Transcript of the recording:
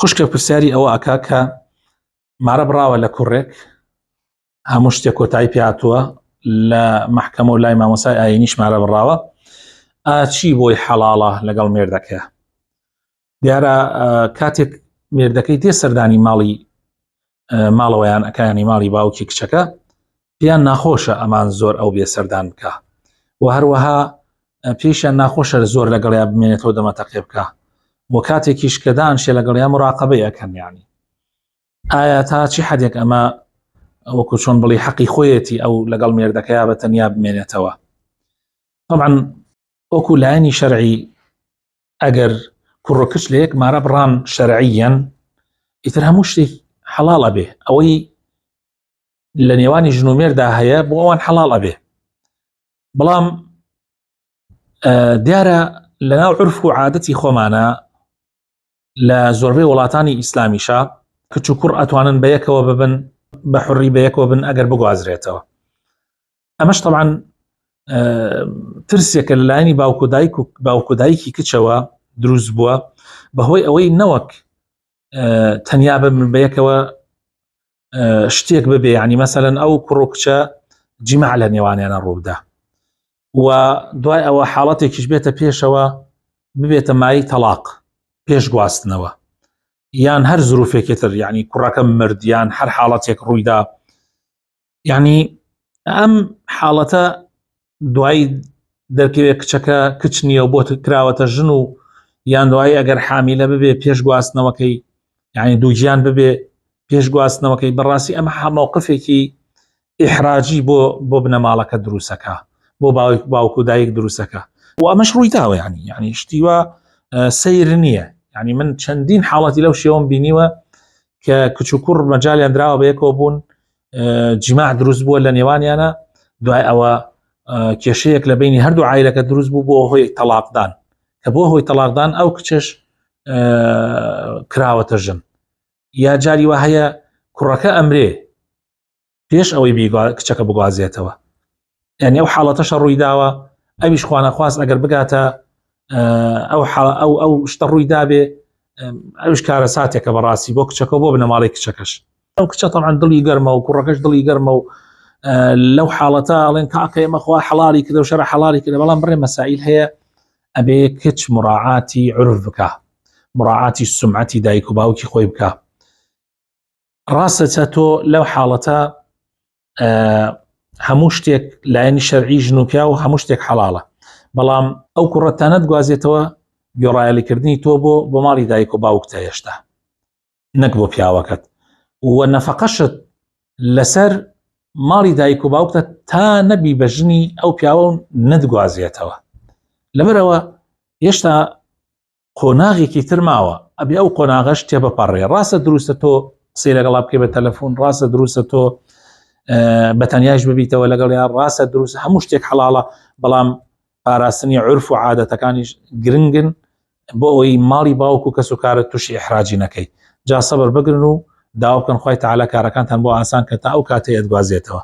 خوشکە پرسیاری ئەوە ئەکا کە مارە بڕاوە لە کوڕێک هەموو شتێک کۆتایی پیاتووە لە مەحکەمە و لای مامۆسای ئاینیش مارە بڕاوە ئاچی بۆی حەڵاڵە لەگەڵ مێردەکەی؟ دیارە کاتێک مێردەکەی تێ سەردانی ماڵی ماڵەوەیان ئەکانی ماڵی باوکی کچەکە پێیان ناخۆشە ئەمان زۆر ئەو بێ سەردان بکە و هەروەها پێشیان ناخۆشە زۆر لەگەڵیا بمێنێتەوە دەمەتەقێ بکە و کاتێکیش کە دانشێ لەگەڵیا مراقبەی ئەکەن یانی ئایا تا چی حدێک ئەمە وەکو چۆن بڵی حەقی خۆیەتی ئەو لەگەڵ مێردەکەیا بە تەنیا بمێنێتەوە؟ طبعا وەکو لایەنی شەرعی ئەگەر کوڕ و کچ لە یەک مارە بڕان شەرعیەن ئیتر هەموو شتێک حەڵاڵ ئەبێ ئەوەی لە نێوانی ژن و مێردا هەیە بۆ ئەوان حەڵاڵ ئەبێ بەڵام دیارە لەناو عرف و عادەتی خۆمانە لە زۆربەی وڵاتانی ئیسلامیشا کچ و کوڕ ئەتوانن بە یەکەوە ببن بە حڕی بە یەکەوە بن ئەگەر بگوازرێتەوە ئەمەش طبعا ترسێکە لەلایەنی باوک و دایک و باوک و دایکی کچەوە دروست بووە بەهۆی ئەوەی نەوەک تەنیا ببن بە یەکەوە شتێک ببێ ینی مەسەەن ئەو کوڕ و کچە جیمع لە نێوانیانە ڕووبدا و دوای ئەوە حاڵەتێکیش بێتە پێشەوە ببێتە مای تەلاق پێش گواستنەوە یان هەر زروفێکی تر یعنی کوڕەکە مرد یان هەر حاڵەتێک ڕوویدا یعنی ئەم حاڵەتە دوایی دەرکەوێت کچەکە کچ نییە و بۆ کراوەتە ژن و یان دوایی ئەگەر حامیلە ببێ پێش گواستنەوەکەی یعنی دووگیان ببێ پێش گواستنەوەکەی بەڕاستی ئەمە هەمەوقفێکی ئیحراجی بۆ بۆ بنەماڵەکە دروستەکە بۆ باوک باوک و دایک دروستەکە و ئەمەش ڕوویداوە ینی ینی شتیوە سیر نییە ینی من چەندین حاڵەتی لەو شێوەم بینیوە کە کچ و کوڕ مەجالیان دراوە بەیەکەوە بوون جیماع دروست بووە لە نێوانیانە دوای ئەوە کێشەیەک لە بینی هەردوو عیلەکە دروست بوو بۆ هۆی تەلاقدان کە بۆ هۆی تەلاقدان ئەو کچش کراوەتە ژن یا جاری وا هەیە کوڕەکە ئەمرێ پێش ئەوەی کچەکە بگوازێتەوە یعنی ئەو حاڵەتەشە ڕوویداوە ئەویش خوانەخواست ئەگەر بگاتە ئەو ئەو ئەو شتە ڕووی دابێ ئەوش کارە ساتێکە بەڕاستی بۆ کچەکە بۆ بنەماڵی کچەکەش ئەو کچە تەعاان دڵی گەرمە و کوڕەکەش دڵی گەرمە و لەو حاڵەتە ئەڵێن کاکە ئێمە خوا حەڵالی کردە و شەرع حەڵالی کردە بەڵام بڕێ مەسائل هەیە ئەبێ کچ مراعاتی عرف بکە مراعاتی سمعەتی دایک و باوکی خۆی بکە ڕاستە چە تۆ لەو حاڵەتە هەموو شتێک لایەنی شەرعی ژن و پیا و هەموو شتێک حەڵاڵە بەڵام ئەو کوڕە تانەت گوازێتەوە گۆڕایەلیکردنی تۆ بۆ بۆ ماڵی دایک و باوکتە هێشتا نەک بۆ پیاوەکەت و نەفەقەشت لەسەر ماڵی دایک و باوکتە تا نەبی بە ژنی ئەو پیاوە و نەتگوازێتەوە لەبەرەوە هێشتا قۆناغێکی تر ماوە ئەبێ ئەو قۆناغەش تێبپەڕێ ڕاستە دروستە تۆ قسەی لەگەڵا بکەی بە تەلەفۆن ڕاستە دروستە تۆ بە تەنیاش ببیتەوە لەگەڵ یان ڕاستە دروست هەموو شتێک حەڵاڵە بەڵام پاراستنی عرف و عادەتەکانیش گرنگن بۆ ئەوەی ماڵی باوک و کەس و کارت تووشی ئیحراجی نەکەی جا سەبر بگرن و داوا بکەن خوای تەعالا کارەکانتان بۆ ئاسان کە تا ئەو کاتەی ئەتگوازێتەوە.